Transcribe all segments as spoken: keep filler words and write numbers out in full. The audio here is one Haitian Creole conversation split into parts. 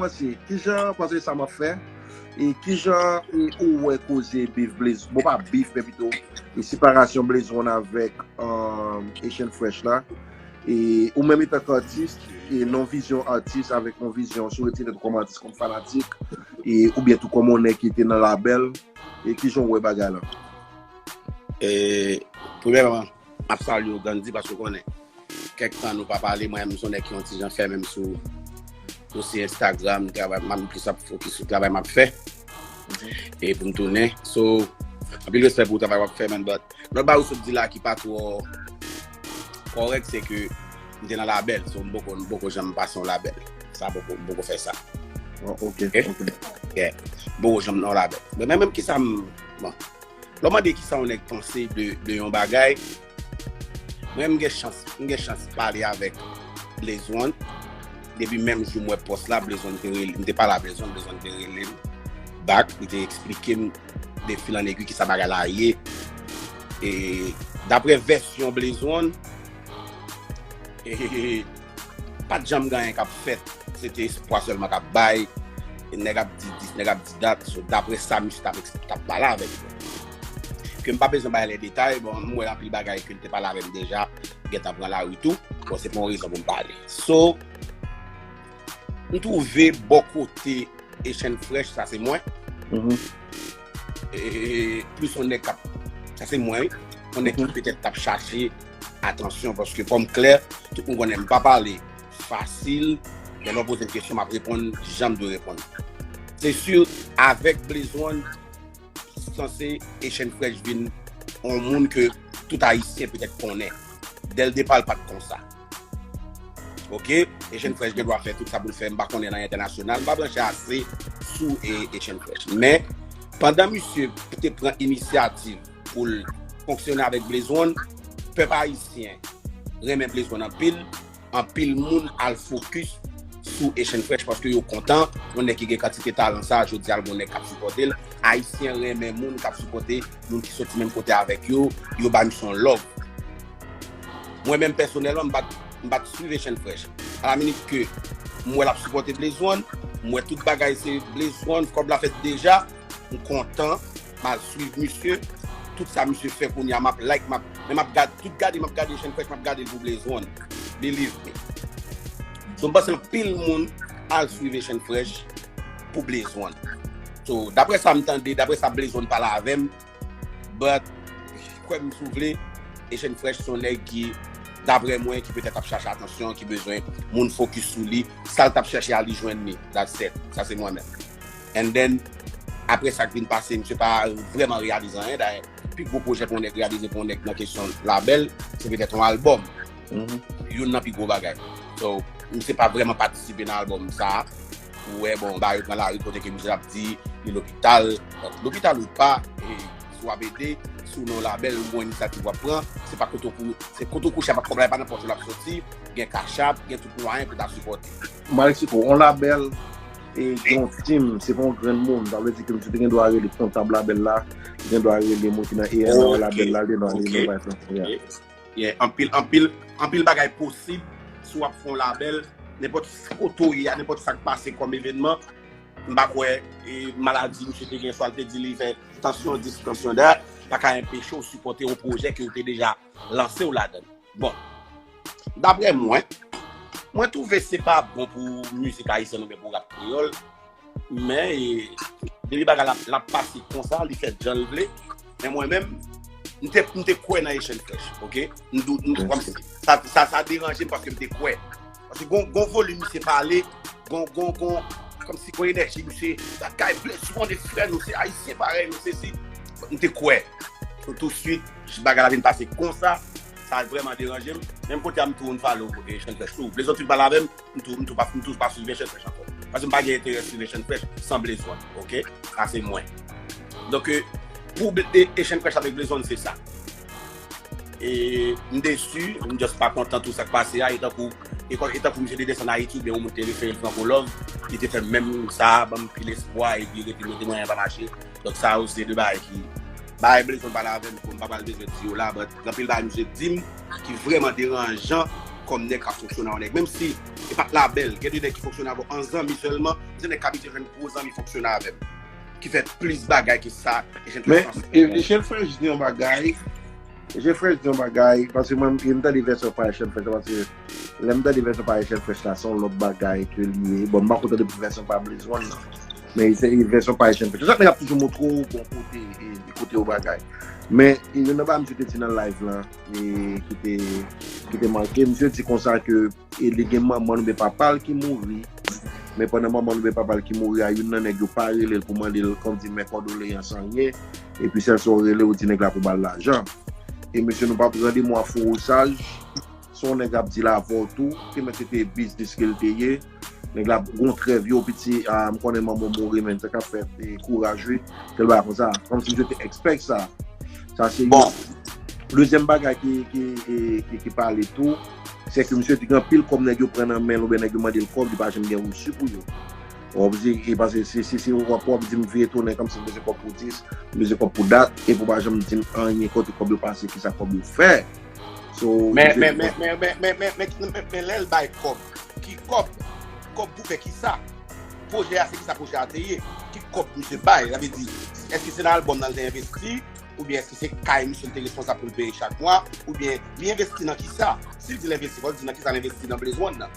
panse? Kijan, paske sa m ap fè, e kijan e ou wè koze bif Blaze, bon, pa bif, men pito e separasyon Blaze One avèk um, Asian Fresh la? E ou menm etanke atis, e nan vizyon atis avèk yon vizyon sou retire tou kòm atis, kòm fanatik, e oubyen tou kòm yon nèg ki te nan labèl, e kijan w wè bagay la? E premyèman, m ap salye w Gandhi, paske w konnen kèk tan nou pa pale, mwen menm se yon nèg ki yon ti jan fè menm sou dosye Instagram, travay m ap plis ap fokis sou travay m ap fè. E pou m tounen. So, anpil respè pou travay w ap fè, man, but lòt bagay ou sot di la ki pa twò kòrèk, se ke m te nan labèl, so m poko, m poko janm pase yon labèl. Sa poko, m poko fè sa. Oh, ok, ok. Yeah. M poko janm nan yon labèl. Men menm kisa m, bon, lè w mande kisa yon nèg panse de, de yon bagay, mwen m gen chans, m gen chans pale avèk Blaze One. Depi menm jou m wè pòs la, Blaze One te rele, m te pale a Blaze One, Blaze One te rele m back, li te eksplike m de fil an egwi kisa bagay la ye. E daprè vèsyon Blaze One, e, pa t janm gen anyen k ap fèt. Se te espwa sèlman k ap bay. E nèg ap di dis, nèg ap di dat. So, daprè sa misye t ap, t ap pale avèk mwen. Ke m pa bezwen bay lè detay, bon, m wè anpil bagay ke l te pale avè m deja, gentan pran lari tou. Bon, se pa yon rezon pou m pale. So, m twouve bò kote Asian Fresh, sa se mwen. Mhm. E, plis yon nèg k ap, sa se mwen, wi. Yon nèg ki petèt t ap chache atansyon, paske fò m klè, tout moun konnen m pa pale fasil. Lè lè w poze m kesyon, m ap reponn jan m dwe reponn. Se si, avèk Blaze One, sanse Asian Fresh vin yon moun ke tout Ayisyen petèt konnen. Dè l depa, l pa t konsa. Ok? Asian Fresh gen dwa fè tout sa pou l fè, m pa konnen nan entènasyonal, m pa branche ase sou e, Asian Fresh. Men, pandan misye te pran inisyativ pou l fonksyone avèk Blaze One, pèp ayisyen renmen Blaze One anpil, anpil moun al fokis sou Asian Fresh paske yo kontan, yon nèg ki gen kantite talan sa, jodi a l gen yon nèg k ap sipòte l. Ayisyen renmen moun k ap sipòte moun ki soti menm kote avèk yo, yo ba misye yon love. Mwen menm pèsonèlman, m pa t, m pa t swiv Asian Fresh. A la minit ke m wè l ap sipòte Blaze One, m wè tout bagay se Blaze One, kòb la fèt deja, m kontan, m al swiv misye, tout sa misye fè kounye a, m ap like, m ap, men m ap gade, tout gade, m ap gade Asian Fresh, m ap gade l pou Blaze One. Believe me. So, m panse anpil moun al swiv Asian Fresh pou Blaze One. So, daprè sa m tande, daprè sa Blaze One pale avè m, but, kwè m si w vle, Asian Fresh se yon nèg ki, daprè mwen, ki petèt ap chache atansyon, ki bezwen moun fokis sou li. Sa l t ap chache a, li jwenn li. That's it. Sa se mwen menm. And then, apre sa k vin pase, misye pa vrèman reyalize anyen. Dayè, pi gwo pwojè pou yon nèg reyalize pou yon nèg nan kesyon labèl, se petèt yon albòm. Mhm. Youn nan pi gwo bagay. So, misye pa vrèman patisipe nan albòm sa a. Ou wè, bon, ba yo pran lari kote ke misye ap di li lopital. Donk, lopital ou pa, e, si w ap ede, si w nan yon labèl, ou gen yon inisyativ w ap pran, se pa kote w kou-, se kote w kouche a, pa kòb la, e pa nan pòch ou l ap soti, gen Cash App, gen tout mwayen pou ta sipòte. Malexico, yon labèl, e, gen yon team, se pa yon grenn moun. Sa vle di ke misye te gen dwa rele kontab labèl la, li te gen dwa rele moun ki nan A and R labèl la, li te gen dwa rele vice president. Yeah, anpil, anpil, anpil bagay posib si w ap fè yon labèl, nenpòt kote w ye a, nenpòt sa k pase kòm evènman, m pa kwè, e, maladi misye te gen, swa l te di li fè tansyon dis, tansyon dat, pa ka enpeche w sipòte yon pwojè ke w te deja lanse w ladan l. Bon, daprè mwen, mwen twouve se pa bon pou mizik ayisyèn oubyen pou rap kreyòl, men, e, depi bagay la, l ap pase konsa, li fè jan l vle. Men mwen menm, m te, m te kwè nan Asian Fresh, ok? M dou-, m, kòmsi, sa, sa, sa deranje m paske m te kwè. Paske gon, gon volim misye pale, gon, gon, gon, kòmsi gon enèji misye, bagay Blaze One e frè nou, se ayisyen parèy nou, se si. M te kwè. So, touswit, bagay la vin pase konsa, sa vrèman deranje m. Menm kote a m tou unfollow Asian Fresh tou. Blaze One fin pale avè m, m tou, m tou pa, m tou pa swiv Asian Fresh ankò. Paske m pa gen enterè swiv Asian Fresh san Blaze One, ok? Sa se mwen. Donk, e, pou Bl-, e, Asian Fresh avèk Blaze One, se sa. E m desi, m just pa kontan tou sa k pase a, e tankou, e kon, e tankou misye te desann Ayiti, oubyen yon moun te refere l Franco Love, li te fè menm sa, ban m pil espwa, epi rete mete mwen pa mache. Donk sa yo se de bagay ki, bagay Blaze One pale avè m, m pa pral bezwen di yo la, but gen anpil bagay misye di m ki vrèman deranjan kòm nèg k ap fonksyone an nèg. Menm si e pa t labèl. Gen de nèg ki fonksyone avè w an zanmi sèlman, se nèg k abitye jwenn gwo zanmi fonksyone avè m. Ki fè plis bagay ke sa, Echann Men, Fresh. Echann Fresh di yon bagay, Echann Fresh di yon bagay, paske mwen, m tande vèsyon pa Echann Fresh, paske lè m tande vèsyon pa Echann Fresh la, se yon lòt bagay ke li ye. Bon, m pa kontan de vèsyon pa Blaze One nan. Men se vèsyon pa Echann Fresh. Chak nèg ap toujou montre w bon kote, e, kote yon bagay. Men, e, youn nan bagay misye te di nan live lan, e, ki te, ki te manke, misye di konsa ke e li gen manman l oubyen papa l ki mouri. Men pandan manman l oubyen papa l ki mouri a, youn nan nèg yo pa rele l pou mande l kòmsi men kondoleyans anyen. Epi sèl sa w rele, ou di nèg la pou ba l lajan. E mesye, nou p ap rande mwa fowosaj. Se yon nèg ap di l avè w tou. Te mèt se te biznis ke l te ye. Nèg la gon trèv yo piti, a, m konnen manman w mouri, men sa k ap fèt, e, kouraj wi. Kèl bagay konsa. Kòmsi misye te expect sa. Sa se Bon. Dezyèm bagay ki, ki, ki, ki, ki pale tou, se ke misye te gen anpil kòb nèg yo pran nan men l oubyen nèg yo mande l kòb, li pa janm gen resi pou yo. W ap di, e paske si, si, si w ap, w ap di m vire tounen kòmsi m bezwen kòb pou dis, m bezwen kòb pou dat, epi w pa janm di m anyen kote kòb yo pase, kisa kòb yo fè. So, Men, misye men, te men, men, men, men, men, men, men lè l bay kòb, ki kòb? Kòb pou fè kisa? Pwojè a, se kisa pwojè a te ye? Ki kòb misye bay? Sa vle di, èske se nan albòm nan l te envesti? Oubyen èske se kay misye l te responsab pou l peye chak mwa? Oubyen li envesti nan kisa? Si l di l envesti, fò l di nan kisa l envesti nan Blaze One nan.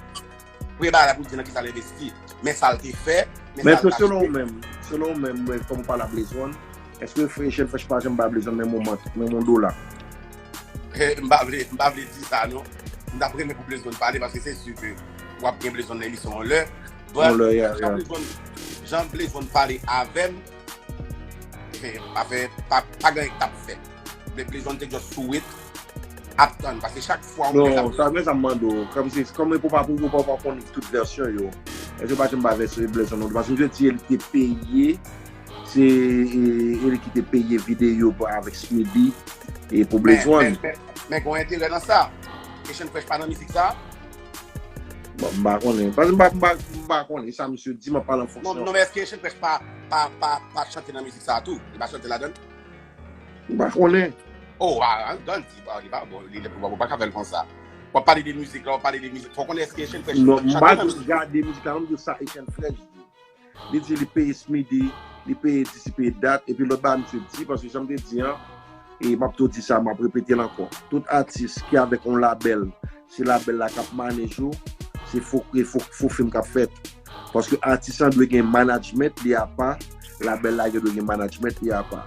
Premye bagay la pou l di nan kisa l envesti. Men sa l te fè, men Men sa l se te selon ou achte. Menm, selon ou menm, mwen, kòm ou pale a Blaze One, èske Echann Fresh pa janm ba Blaze One menm yon mant, menm yon dola? Eh, m pa vle, m pa vle di sa non. M t ap renmen pou Blaze One pale paske se si ke w ap gen Blaze One nan emisyon an lè. Yon lè, ya, Jan ya. Blaze One, jan Blaze One pale avè m, eh, pa fè, pa, pa gen anyen k t ap fèt. Blaze One te just sou it, ap tann. Paske chak fwa ou Non, sa men sa m mande w. Kòmsi, kòm ou pa pou, ou pa, ou pa konn tout vèsyon yo. Èske pa janm ba vèsyon Blaze One non? Paske misye di li te peye, se e, e li ki te peye videyo pou, avèk Smithy e pou Blaze One. Men, men, men gen yon enterè nan sa. Echann Fresh pa nan mizik sa. Bon, m pa konnen. Paske m pa, m pa, m pa konnen sa misye di, m ap pale an Non, fonksyon. Non, men èske Echann Fresh pa, pa, pa, pa chante nan mizik sa tou? Li pa chante ladan l? M pa konnen. Oh, a, an, an di, pa, li pa, bon, li, li, bon, pa ka fè l konsa. W ap pale de mizik la, w ap pale de mizik. Fò konnen èske Echann Fresh Non, m chante pa nan di gade mizik la, m di sa Echann Fresh di. Li di li peye Smithy, li peye dis, li peye dat, epi lòt bagay misye di, paske jan m te di an, e m ap tou di sa, m ap repete l ankò. Tout atis ki avèk yon labèl, se labèl la k ap manage ou, se fo, e fo, fo fim k ap fèt. Paske atis lan dwe gen management li apa, labèl la dwe gen management li apa.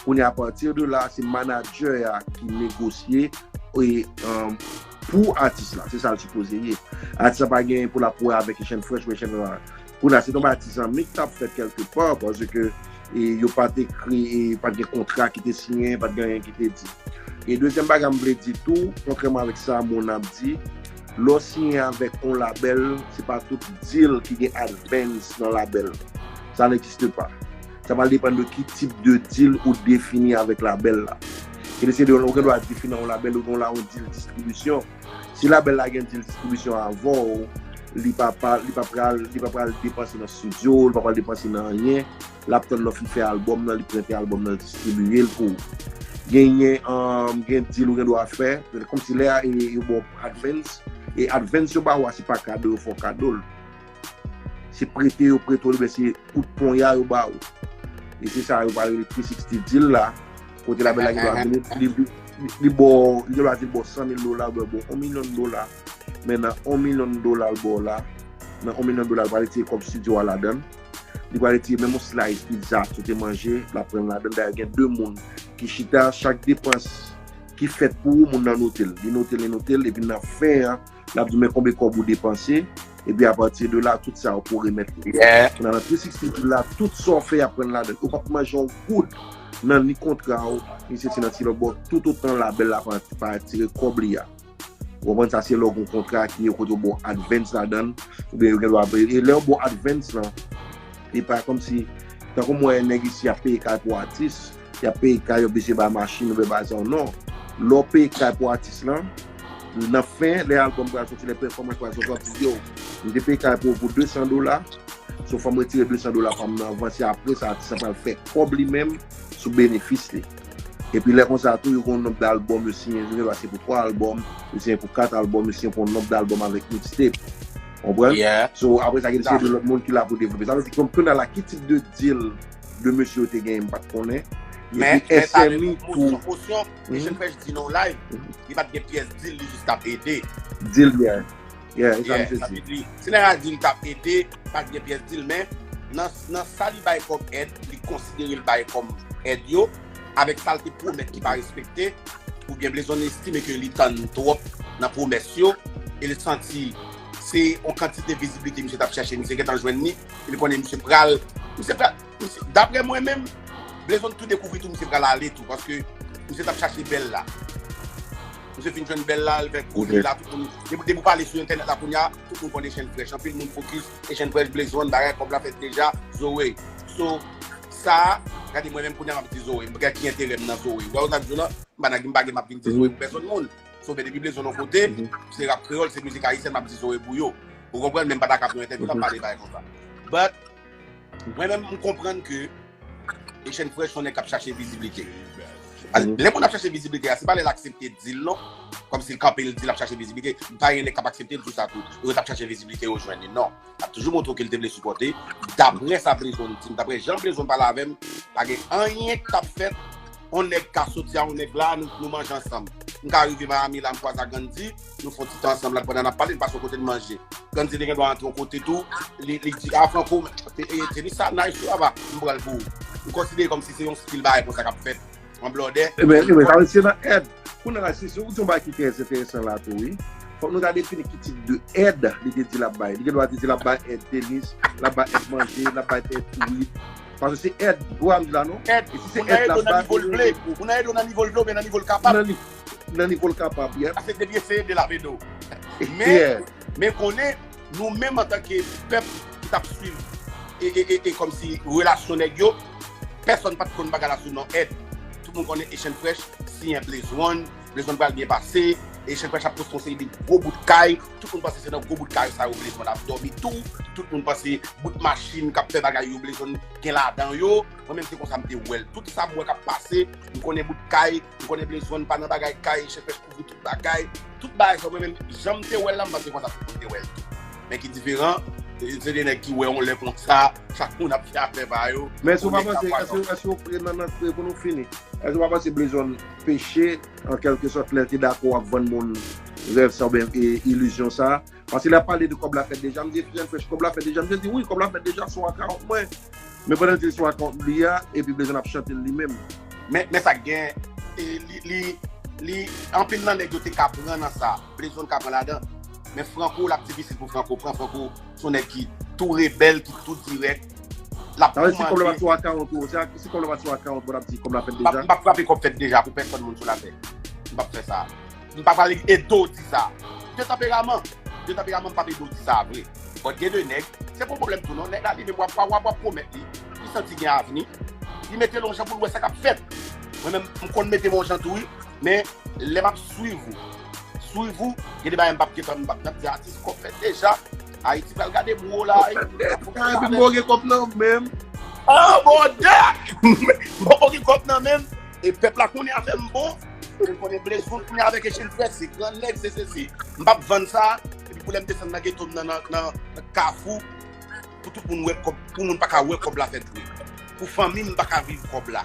Kounye a, apati de la, se manager a ki negosye e, um, pou atis la. Se sa l sipoze ye. Atis la pa gen pou l ap wè avèk Echann Fresh ou Echann Fresh. Kounye a, se tonbe atis an mik t ap fèt kèlke pa, paske e, yo pa t ekri, e, pa t gen kontra ki te siyen, pa t gen anyen ki te di. E dezyèm bagay m vle di tou, kontrèman avèk sa moun ap di, lè w siyen avèk yon labèl, se pa tout deal ki gen advance nan labèl. Sa n'existe pas. Sa va depann de ki tip de deal ou defini avèk labèl la. E se de ou gen dwa defini yon labèl ou gen la yon deal distribisyon. Si labèl la gen deal distribisyon avè w, li pa, pa, li pa pral, li pa pral depanse nan studio, li pa pral depanse nan anyen. L ap tann lè w fin fè albòm nan, li prente albòm nan, li distribiye l pou ou. Genyen, um, gen deal ou gen dwa fè, kòmsi lè a, e, yo ba w advance, e advance yo ba w a, se pa kado yo fè w kado l. Se prete yo prete w, oubyen se kout ponya yo ba w. E se sa yo pral rele three sixty deal la, kote labèl la gen dwa vini, li, li, li, li ba w, li gen dwa di l ba w san mil dola, oubyen ba w yon milyon dola. Men nan yon milyon dola l ba w la, nan yon milyon dola, l pral retire kòb studio a ladan l. Li pral retire menm yon slice pizza ke w te manje, l ap pran ladan l. Dayè, gen de moun ki chita, chak depans ki fèt pou ou, moun nan note l. Li note l, li note l, epi nan fen an, l ap di w men konbyen kòb ou depanse, epi apati de la, tout sa ou pou remèt li. Yeah. Nan, nan three sixty deal la, tout sa w fè, y ap pran ladan l. Ou p ap manje yon goud nan ni kontra w, ni sesi nan ti lòt bò, toutotan labèl la pa, pa retire kòb li a. Ou konprann sa, se lè w gen yon kontra ki yo kote yo ba w advance ladan l, oubyen yo gen dwa, e lè yo ba w advance lan, e pa kòmsi, tankou m wè nèg isi ap peye kay pou atis, y ap peye kay, yo bezwen bay machin, oubyen bay sa, non. Lè w peye kay pou atis lan, nan fen, lè albòm pral soti, lè pèfòmans pral soti, w ap di, yo, m te peye kay pou, pou de san dola, so fò m retire de san dola pa m nan avanse, apre sa, atis lan pral fè kòb li menm sou benefis li. Epi lè konsa tou, yo gen yon nonb dalbòm yo siyen, yo gen dwa se pou twa albòm, yo siyen pou kat albòm, yo siyen pou yon nonb dalbòm avèk mixtape. Konprann? Yeah. So, apre sa, gen de seri de lòt moun ki la pou devlope. Sa vle di, konprann la, ki tip de deal de mesye yo te genyen, m pa t konnen. Men, men sa vle di, mosyon, mosyon, Asian Fresh di nan live, li pa t gen pyès deal, li jis t ap ede. Deal, yeah. Yeah, e sa misye di. Sa vle di, si nèg la di l t ap ede, pa t gen pyès deal, men nan, nan sa li bay kòm èd, li konsidere l bay kòm èd yo, avèk sa l te pwomèt ki pa respekte, oubyen Blaze One estime ke li tann twòp nan pwomès yo, e li santi se yon kantite viziblite misye t ap chèche, misye gentan jwenn li, e li konnen misye pral, misye pral, misye, daprè mwen menm, Blaze One tou dekouvri tou, misye pral ale tou, paske misye t ap chache bèl la. Misye fin jwenn bèl la, l fè gwo deal la, tout moun, depi, depi w pale sou entènèt la kounye a, tout moun konn Asian Fresh. Anpil moun fokis, Asian Fresh, Blaze One, bagay, kòb la fèt deja, Zoe. So, sa, gade mwen menm kounye a m ap di Zoe, m gen ki enterè m nan Zoe. Ou wè sa m di w lan, m pa nan, m pa gen m ap vin di Zoe pou pèsonn moun. So, men depi Blaze One yon kote, se rap kreyòl, se mizik ayisyèn, m ap di Zoe pou yo. Ou konprann? Men m pa ta ka pran entèvyou, m ap pale bagay konsa. But, mwen menm, m konprann ke Asian Fresh se yon nèg k ap chache viziblite. Lè moun ap chache viziblite a, se pa lè l aksepte deal non. Kòmsi l kanpe, l di l ap chache viziblite. Pa gen nèg k ap aksepte l sou sa tou. Yo t ap chache viziblite, yo jwenn li. Non. L ap toujou montre w ke l te vle sipòte. Daprè sa Blaze One di m, daprè jan Blaze One pale avè m, pa gen anyen k t ap fèt. On nèg ka soti a on nèg la, nou, nou manje ansanm. M ka rive Miami la, m kwaze ak Gandhi, nou fè yon ti tan ansanm la, pandan n ap pale, n pase yon kote n manje. Gandhi te gen dwa antre yon kote tou, li, li di, "Ah, Franco, te, e, tenis sa nice tou, apa, m pran l pou ou." M konsidere kòmsi se yon stil bagay konsa k ap fèt, an blòdè. Ebyen, ebyen, sa vle di se nan èd. Kounye a la, si, si ou di yon bagay ki trè enteresan la tou, wi. Fòk nou ta defini ki tip de èd li te di l ap bay. Li gen dwa te di l ap bay èd tenis, l ap bay èd manje, l ap bay èd kouri. Paske se èd, ou wè m di la non? Èd, e si se moun nan èd ede w nan nivo l vle. Moun nan ede w nan nivo l vle oubyen nan nivo l kapab. Nan ni-, nan nivo l kapab, yep. Paske depi e se ede l ap ede w. Men, men konnen, nou menm antanke pèp ki t ap swiv e, e, e, e kòmsi relasyon nèg yo, pèsonn pa t konn bagay la sou non èd. Tout moun konnen Asian Fresh, siyen Blaze One, Blaze One pral byen pase, Asian Fresh ap konstwi yon seri de gwo bout kay, tout moun panse se nan gwo bout kay sa yo Blaze One ap dòmi tou, tout moun panse bout machin k ap fè bagay yo Blaze One gen ladan yo. Mwen menm se konsa m te wè l. Tout sa m wè k ap pase, m konnen bout kay, m konnen Blaze One pa nan bagay kay, Asian Fresh kouvri tout bagay. Tout bagay sa mwen menm, jan m te wè l la, m panse konsa tout moun te wè l tou. Men ki diferan, se de nèg ki wè yon lè konsa, chak moun ap fè afè pa yo. Men èske w pa panse, èske, èske w, nan, nan, pou nou fini, èske w pa panse Blaze One peche, an kèlke sòt, lè l te dakò ap vann moun rèv sa oubyen, e, ilizyon sa? Paske lè l ap pale de kòb la fèt deja, m di, "Asian Fresh, kòb la fèt deja." M di, "Wi, kòb la fèt deja sou akawont mwen." Men pandan l te sou akawont li a, epi Blaze One ap chante l li menm. Men, men sa k gen, e, li, li, li, anpil nan nèg yo te ka pran nan sa. Blaze One ka pran ladan. Men Franco, l ap difisil pou Franco pran. Franco, se yon nèg ki tou rebèl, ki tou dirèk. L ap tou mande. Sa vle di si kòb la pa t sou akawont ou, si, si kòb la pa t sou akawont ou, w ap di kòb la fèt deja? M p ap, m p ap frape kòb fèt deja pou pèsonn moun sou latè. M p ap fè sa. M pa pral ede w di sa. De tanperaman. De tanperaman, m p ap ede w di sa vre. But gen de nèg, se pa yon pwoblèm tou non. Nèg la li menm w ap, w ap, w ap pwomèt li. Li santi gen avni. Li mete l yon jan pou l wè sa k ap fèt. Mwen menm, m konn mete m yon jan tou wi. Men, lè m ap swiv ou, swiv ou, gen de bagay m p ap gentan, m p ap, m ap di atis kòb fèt deja. Ayiti pral gade m wo la. Epi m poko gen kòb nan men m. Oh, bòdè! M poko gen kòb nan men m. E pèp la konnen afè m bon. Yo konnen Blaze One konnen avèk Asian Fresh, se gran nèg, se sesi. M p ap vann sa, epi pou lè m desann nan geto m nan, nan, nan, nan Kafou, pou tout moun wè kòb, pou moun pa ka wè kòb la fèt vre. Pou fanmi m pa ka viv kòb la.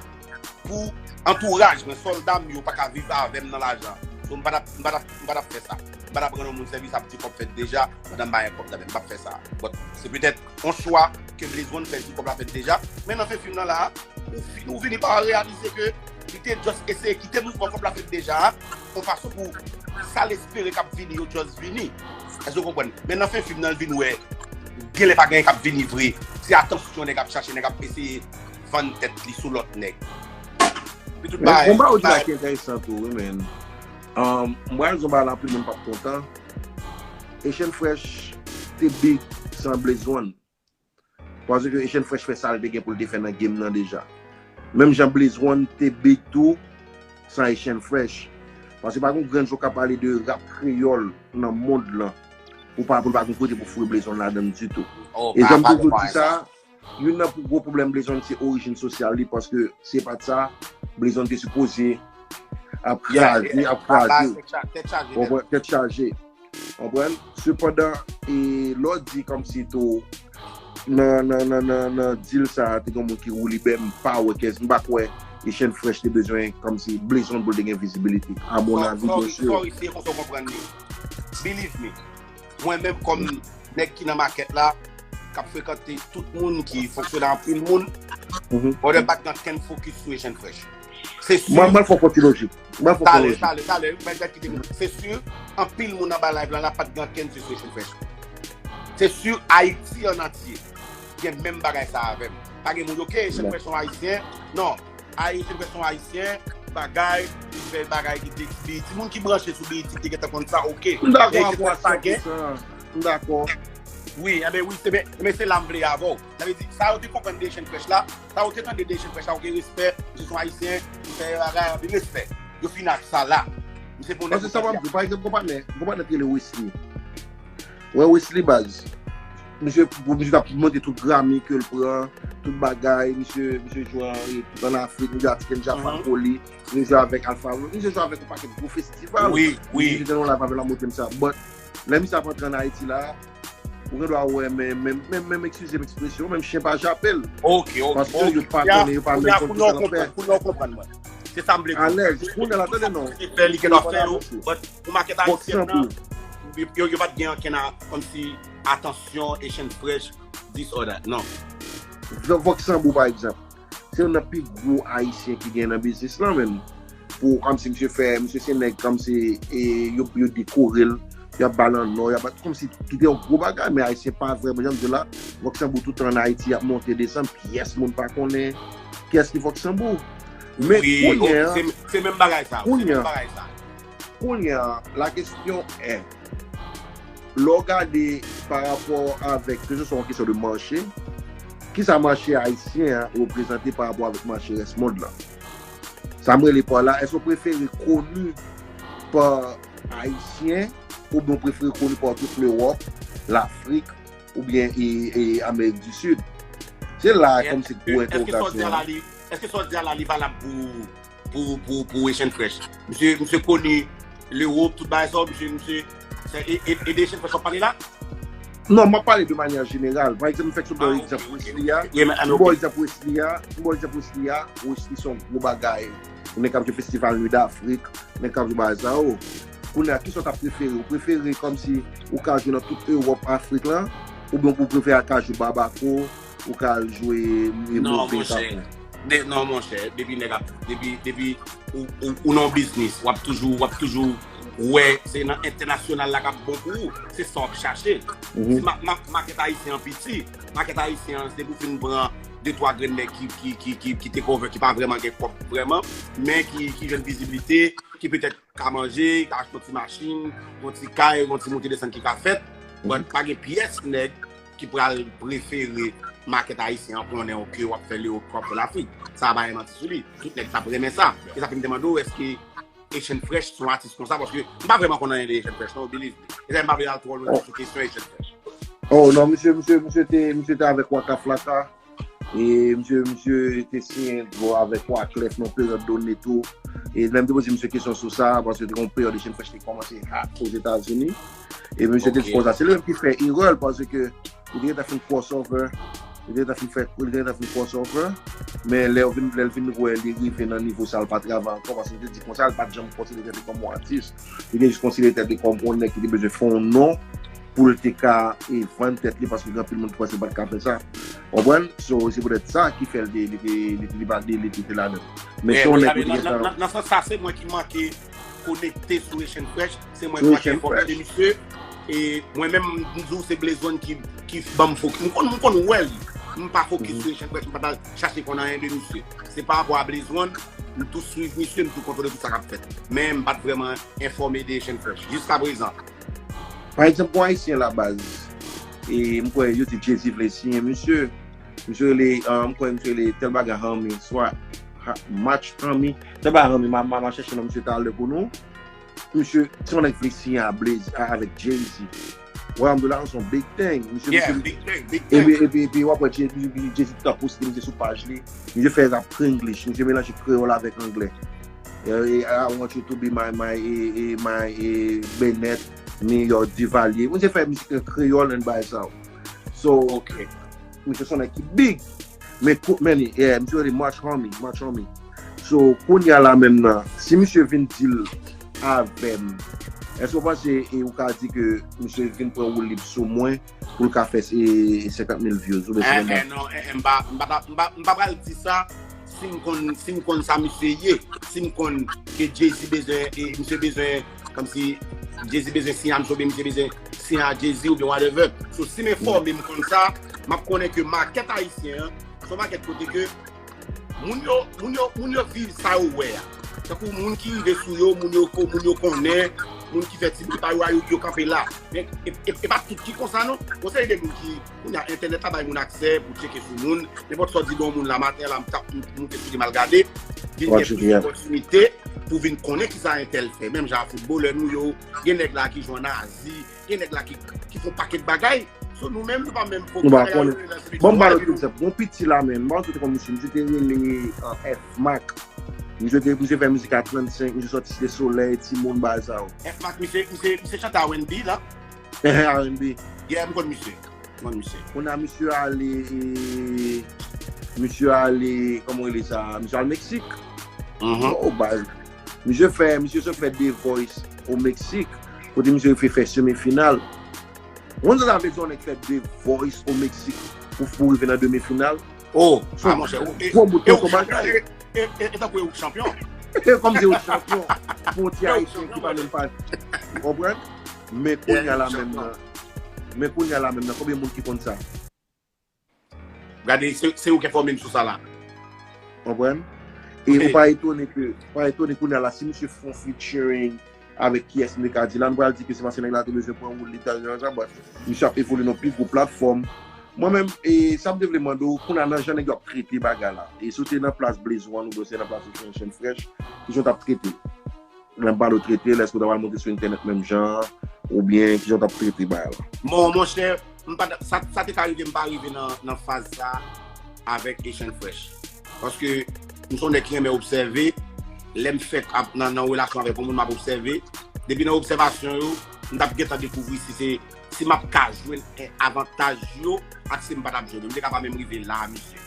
Pou antouraj mwen, sòlda m yo pa ka viv avè m nan lajan. So, m pa t ap, m pa t ap, m pa t ap fè sa. M pa t ap rann yon moun sèvis ap di kòb fèt deja, pandan m pa gen kòb nan men m, m p ap fè sa. But, se petèt yon chwa ke Blaze One fè di kòb la fèt deja. Men nan fen fim nan la, ou fi-, ou fini pa reyalize ke li te just eseye kite mouvman kòb la fèt deja a, yon fason pou sa l espere k ap vini yo just vini. Èske w konprann? Men nan fen fim nan, l vin wè, genlè pa gen anyen k ap vini vre. Se atansyon nèg ap chache, nèg ap eseye vann tèt li sou lòt nèg. Epi tout bagay. Men yon bagay ou di la ki enteresan tou, wi, men. Um, m pral di yon bagay la, anpil moun p ap kontan. Asian Fresh te big san Blaze One. Paske Asian Fresh fè sa l te gen pou l te fè nan game nan deja. Menm jan Blaze One te big tou san Asian Fresh. Paske pa gen yon grenn jou w ka pale de rap kreyòl nan mond lan pou pa, pou l pa gen kote pou foure Blaze One ladan l ditou. E jan m toujou di sa, youn nan gwo pwoblèm Blaze One se orijin sosyal li, paske si se pa t sa, Blaze One te sipoze ap kraze, ap kraze. Tèt chaje. Konprann? Tèt chaje. Konprann? Sepandan, e lè w di kòmsi tou nan nan nan nan nan deal sa a te gen moun ki woulibè, m pa wè kès, m pa kwè Asian Fresh te bezwen kòmsi Blaze One pou l te gen vizibilite. A mon avi, byen si. Sorry, se konsa w konprann li. Believe me. Mwen menm kòm nèg ki nan makèt la, k ap frekante tout moun, ki fonksyone anpil moun, brother, pa t gen okenn fokis sou Asian Fresh. Se si. Mwen, mwen fè yon konti lojik. Mwen fè yon konti lojik. Talè, talè, talè, mwen kite moun. Se si, anpil moun anba live la, la pa t gen okenn sou Asian Fresh. Se si Ayiti an antye gen menm bagay sa avè m. Pa gen moun, ok, Asian Fresh se yon Ayisyen. Non, Ayisyen Fresh se yon Ayisyen, bagay, li fè bagay ki te B E T. Moun ki branche sou B E T ki te gentan konn sa, ok. M dakò avè w a san pou san. M dakò. Wi, enben wi, se ben, men se la m vle avè w. Sa vle di, sa yo te konprann de Asian Fresh la, sa yo te tande de Asian Fresh la, ok, respè, misye se yon Ayisyen, li fè bagay, anpil respè. Yo fin ak sa la. Misye pou nèg. Paske sa w ap di, pa egzanp, gon patnè, gon patnè ki rele Wesley. Wè Wesley baz. Misye, pou misye t ap monte tout Grammy ke l pran, tout bagay, misye, misye jwe an, tout an Afrik, misye atik Jaffa Coli, misye jwe avèk Alpha One, misye jwe avèk yon pakèt gwo festival. Wi, wi. Misye te nan yon live avè l, l ap montre m sa. But, lè misye ap antre an Ayiti la, ou gen dwa wè, men, men, men, men, eskize m ekspresyon, menm chen pa jape l. Ok, ok. Paske yo pa konnen, yo pa menm konn ki sa l ap fè. Kounye a w konprann mwen. Se sa m vle di. Alèz, kounye a la, tande non. Li fè, li gen dwa fè yo, but pou makèt ayisyen an, yo, yo pa t gen ankenn, kòmsi, atansyon, Asian Fresh, this or that, non. Voksanbou, pa egzanp, se youn nan pi gwo Ayisyen ki gen nan biznis lan, menm. Pou, kòmsi misye fè, misye se nèg, kòmsi, e, yo, yo dekore l, y ap ba l an nò, y ap ba, kòmsi, ki te yon gwo bagay, men Ayisyen pa vrèman, jan m di w la, Voksanbou toutan an Ayiti, y ap monte, desann, pyès moun pa konnen kiyès ki Voksanbou. Men kounye a, se, se menm bagay sa, se menm bagay sa. Kounye a, la question est, lè w gade pa rapò avèk, ke se swa yon kesyon de mache, kisa mache ayisyen an reprezante pa rapò avèk mache rès mond lan? Sa m rele pa la, èske w prefere koni pa Ayisyen oubyen w prefere koni pa tout Lewòp, Lafrik oubyen e, e Amerik di Sid? Se la a kòmsi gwo entèwogasyon an. Èske sa w di a la, li, èske sa w di a la, li valab pou, pou, pou, pou Asian Fresh? Misye, misye koni Lewòp, tout bagay sa, misye, misye, se, e, e, e de Asian Fresh w ap pale la? Non, m ap pale de manyè jeneral. Pa egzanp, m fèk sot ba w egzanp Wesley a. M ba w egzanp Wesley a. M ba w egzanp Wesley a. Wesley se yon gwo bagay. Ou nèg k ap jwe festival Nuit d'Afrique, nèg k ap jwe bagay sa yo. Kounye a, kisa w t ap prefere? Ou prefere kòmsi ou ka jwe nan tout Ewòp, Afrik lan? Oubyen ou prefere al ka jwe Bamako, ou ka al jwe, e, Move, Japon? De, non, monchè, depi nèg ap, depi, depi ou, ou, ou nan yon biznis, w ap toujou, w ap toujou wè se nan entènasyonal la k ap bon pou ou. Se sa w ap chache. Si ma, ma, makèt ayisyen an piti, makèt ayisyen an, se pou fin pran de twa grenn nèg ki, ki, ki, ki, ki te cover, ki pa vrèman gen kòb vrèman, men ki, ki jwenn vizibilite, ki petèt ka manje, ka achte yon ti machin, yon ti kay, yon ti moute desann ki ka fèt. But pa gen pyès nèg ki pral prefere makèt ayisyen an konnen w ke w ap fè Lewòp, w ap fè Lafrik. Sa a pa gen manti sou li. Tout nèg t ap renmen sa. E sa fè m te mande w, èske Asian Fresh se yon atis konsa? Paske m pa vrèman konn anyen de Asian Fresh, non, believe me. E sa m pa vle al twò lwen sou kesyon Asian Fresh. Oh, non, misye, misye, misye te, misye te avèk Waka Flocka. E misye, misye te siyen dlo avèk Wyclef nan peryòd done tou. E lè m te poze misye kesyon sou sa, paske te gen yon peryòd Asian Fresh te kòmanse hot Ozetazini. E misye te di konsa, se li menm ki fè erè l, paske li te gentan fin crossover. Li te gentan fin fè, li te gentan fin crossover. Men lè yo vin, lè l vin wè li rive nan nivo sa, l pa travay ankò, paske li te di konsa, l pa t janm konsidere tèt li kòm yon atis. Li te jis konsidere tèt li kòm yon nèg ki te bezwen fè yon non pou l te ka, e, vann tèt li, paske gen anpil moun ki panse l pa t ka fè sa. Konprann? So, se poutèt sa ki fè l te, li te, li te, li pa, li, li te, te ladan. Men se yon nèg ki te nan, nan, nan, nan sans sa, se mwen ki manke konekte sou Asian Fresh, se mwen ki manke enfòme de misye. E mwen menm, m di w, se Blaze One ki, ki ban m fokis. M konn, m konn wè l. M pa fokis sou Asian Fresh, m pa t al chache konn anyen de misye. Se pa rapò a Blaze One, m tou swiv misye, m tou kontwole tout sa k ap fèt. Men m pa t vrèman enfòme de Asian Fresh jiskaprezan. Pa egzanp, gon Ayisyen la baz. E m kwè yo di Jay-Z vle siyen misye. Misye rele, ah, m kwè misye rele tèl bagay Hami, swa ha, Match Hami. Tèl bagay Hami, m a, m a, m a chèche non misye talè pou nou. Misye, se yon nèg vle siyen a Blaze, a, avèk Jay-Z. Wè, m di w la, se yon big thing. Misye, yeah, misye, big thing, big thing. Epi, epi, epi, w ap wè Jay-, Jay-Z tou ap poste misye sou paj li. Misye fè rap Krienglish. Misye melanje kreyòl avèk anglè. Eh, eh, I want you to be my, my, eh, eh, my, eh, Bennett. Mayor Duvalier. Misye fè mizik an kreyòl and bagay sa yo. So, Ok. Misye se yon nèg ki big. Men kou- men yeah, misye rele March Homie, March Homie. So, kounye a la menm nan, si misye vin deal avè m, èske w panse e ou ka di ke misye vin pran woulib sou mwen pou l ka fè e, senkant mil views? Ou Eh, eh, non, eh, eh, m pa m pa ta- m pa- m pa pral di sa si m konn si m konn sa misye ye, si m konn ke Jay-Z bezwen, e misye bezwen, kòmsi Jay-Z bezwen siyen a misye, oubyen misye bezwen siyen a Jay-Z, oubyen whatever. So, si m enfòme, m konn sa, m ap konnen ke makèt ayisyen an, se yon makèt kote ke moun yo, moun yo, moun yo viv sa yo wè a. Tankou moun ki rive sou yo, moun yo ko- moun yo konnen, moun ki fè ti bri pa yo a, yo, yo kanpe la. Men e, e, e pa tout ki konsa non. Konsèy de moun ki, kounye a entènèt la bay moun aksè pou tcheke sou moun. Nenpòt sa w di de yon moun la maten la, m t ap m- moute sou li m al gade. Vin Wa gen tcheke, plis yeah. Opòtinite pou vin konnen kisa entèl fè. Menm jan a foutbolè nou yo, gen nèg la ki jwe an Azi, gen nèg la ki, ki fè yon pakèt bagay. So nou menm, nou pa menm Nou pa fokis konnen. nan relasyon Bon, m ba nou nou tout egzanp. Bon piti la menm. Bon, tout kon misye. Misye te rele uh, F Mac. Misye te misye fè mizik a trannsenk, misye sòti Site Solèy, Timoun, bagay sa yo. F Mac, misye, misye, misye chante R and B la. R and B. Yeah, m konn misye. M konn misye. Kounye a misye ale, e, misye ale, kòman w rele sa? Misye al Meksik. Mhm. Oh, baz. Misye fè, misye sot fè The Voice o Meksik. Kote misye rive fè semi final. Ou konn sa sa vle di yon nèg fè The Voice o Meksik pou, pou rive nan demi final? Oh, So, ah, monchè, ou- e- gwo bout e yon ou bagay. e- e- e tankou e ou k chanpyon. E kòm se yon chanpyon pou yon ti Yo, ayisyen ki pa menm pa. Ou konprann? Men kounye a la menm nan. Men kounye a la menm nan, konbyen moun ki konn sa? Gade, se se ou ki enfòme m sou sa la. Konprann? E ou pa etone ke, pa etone kounye a la, si misye fè yon featuring avèk kiyès m te ka di la, m pral di ke se paske nèg la te bezwen pran woul li tan jan sa, but misye ap evolye nan pi gwo platfòm. Mwen menm, e sa m te vle mande w, kounye a nan jan nèg yo ap trete bagay la. E si w te nan plas Blaze One oubyen w te nan plas Ocean Fresh, kijan w t ap trete? Nan pale w trete l, èske w ta pral monte sou entènèt menm jan an, oubyen kijan w t ap trete bagay la? Bon, monchè, m pa, sa, sa te ka rive, m pa rive nan, nan faz sa avèk Asian Fresh. Paske m se yon nèg ki renmen obsève, lè m fèk ap nan, nan relasyon avèk yon moun, m ap obsève. Depi nan obsèvasyon yo, m t ap gentan dekouvri si se si m ap ka jwenn, eh, avantaj yo ak si m pa t ap jwenn yo. M te ka pa menm rive la, misye.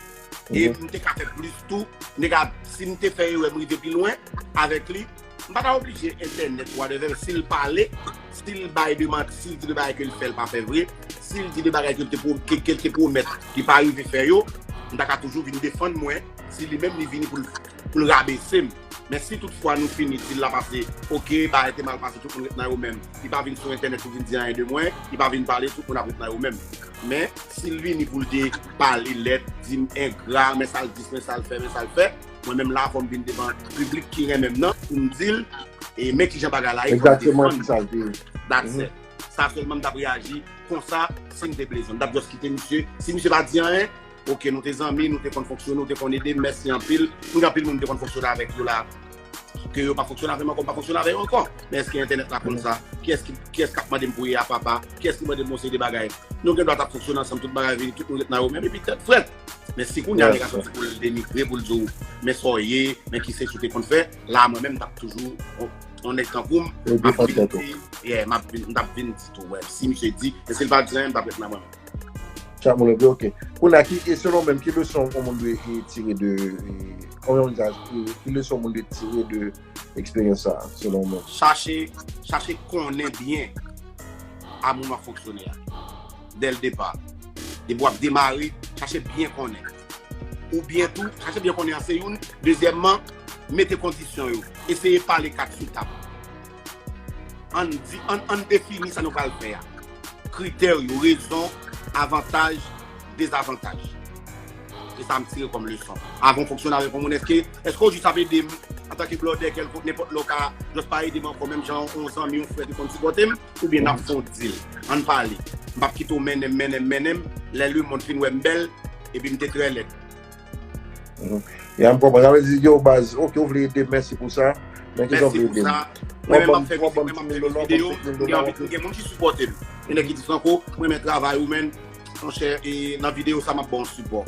E m te ka fè plis tou. M te ka, si m te fè erè, m rive pi lwen avèk li, m pa ta oblije entènèt, whatever. Si l pale, si l bay de manti, si l di de bagay ke l fè, l pa fè vre, si l di de bagay ke l te pwo- ke, ke l te pwomèt, li pa rive fè yo, m ta ka toujou vin defann mwen, si li menm li vini pou l, pou l rabese m. Men si toutfwa nou fini, si l la pase, oke, bagay te mal pase, tout moun ret nan yo menm. Li pa vin sou entènèt pou vin di anyen de mwen, li pa vin pale, tout moun ap ret nan yo menm. Men si l vini pou l te pale lèd, di m engra, men sa l di, men sa l fè, men sa l fè, mwen menm la, fò m vin devan piblik ki renmen m nan, pou m di l, e men kijan bagay la ye, fò m Egzakteman defann. Kisa l te ye. That's it. Sa sèlman m t ap reyaji konsa, si m te Blaze One. M t ap just kite misye. Si misye pa di anyen, oke, nou te zanmi, nou te konn fonksyone, ou te konn ede m, mèsi anpil. M gen anpil moun m te konn fonksyone avèk yo la, ke yo pa fonksyone avè m ankò, m pa fonksyone avè yo ankò. Men èske entènèt la konn sa? Kiyès ki, kiyès k ap mande m pou ye a papa? Kiyès ki mande m yon seri de bagay? Nou gen dwa t ap fonksyone ansanm, tout bagay vini, tout moun ret nan yo menm, epi tèt frèt. Men si kounye a nèg la soti pou l denigre, pou l di w, men sa w ye, men ki se si w te konn fè, la mwen menm m t ap toujou, on, on nèg tankou m, m ap vin di, yeah, m ap vin, m t ap vin di tou, wè, si misye di, men si l pa di anyen, m t ap ret nan mwen menm. Chak moun epi, oke. Kounye a, ki, e selon w menm, ki leson yon moun dwe e, tire de, e, kòman yon moun sa, e, ki leson yon moun dwe tire de eksperyans sa, selon w menm? Chache, chache konnen byen a moun w ap fonksyone a. Dè l depa. Depi w ap demare, chache byen konnen. Oubyen tou, chache byen konnen an se youn. Dezyèmman, mete kondisyon yo. Eseye pale kat sou tab. Ann di, ann, ann defini sa nou pral fè a. Kritè yo, rezon, avantaj, dezavantaj. Se sa m tire kòm leson. Avan w fonksyone avèk yon moun, èske, èske w jis ap ede m antanke blòdè kèlkonk, nenpòt lè w ka just pa ede m ankò, menm jan yon zanmi, yon frè te konn sipòte m, oubyen n ap fè yon deal. Ann pale. M p ap kite w mennen m, mennen m, mennen m, lè lemonn fin wè m bèl, epi m te trè lèd. Ya, m konprann. Sa vle di, yo, baz, oke, ou vle ede m, mèsi pou sa. Men kijan w vle ede m? Mwen menm m ap fè mizik, mwen menm m ap fè videyo, m gen anvi, m gen moun ki sipòte m. Gen nèg ki di, Franco, mwen renmen travay ou, men, monchè, e nan videyo sa, m ap ba w sipò.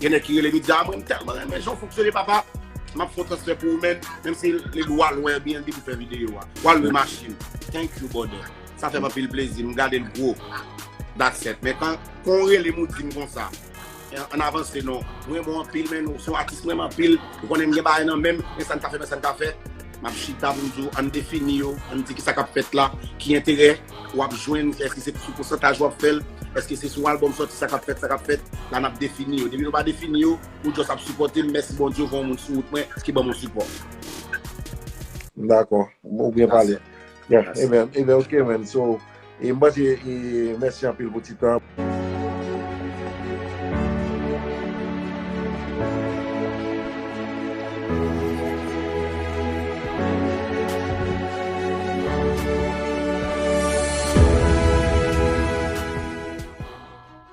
Gen nèg ki rele m, di, a, mwen, m tèlman renmen jan w fonksyone, papa, m ap fè yon transfè pou ou, men, menm si li lwe Airbnb pou fè videyo a. W a lwe machin. Thank you, brother. Sa fè m anpil plezi, m gade l gwo. That's it. Men kan, kan w rele m ou di m konsa, an avanse non. Mwen bon anpil, men nou se yon atis mwen anpil. Ou konnen m gen bagay nan men m, men sa n ka fè, men sa n ka fè. M ap chita pou m di w, ann defini yo, ann di ki sa k ap fèt la, ki enterè w ap jwenn, èske se sou pousantaj w ap fè l, èske se sou albòm sòti sa k ap fèt, sa k ap fèt, la n ap defini yo. Depi nou pa defini yo, ou just ap sipòte m, mèsi Bondye, ou gen yon moun sou wout mwen ki ban m yon sipò. Dakò, ou byen pale. Yeah, amen, amen, ok, man. So, e m panse, e, mèsi anpil pou ti tan.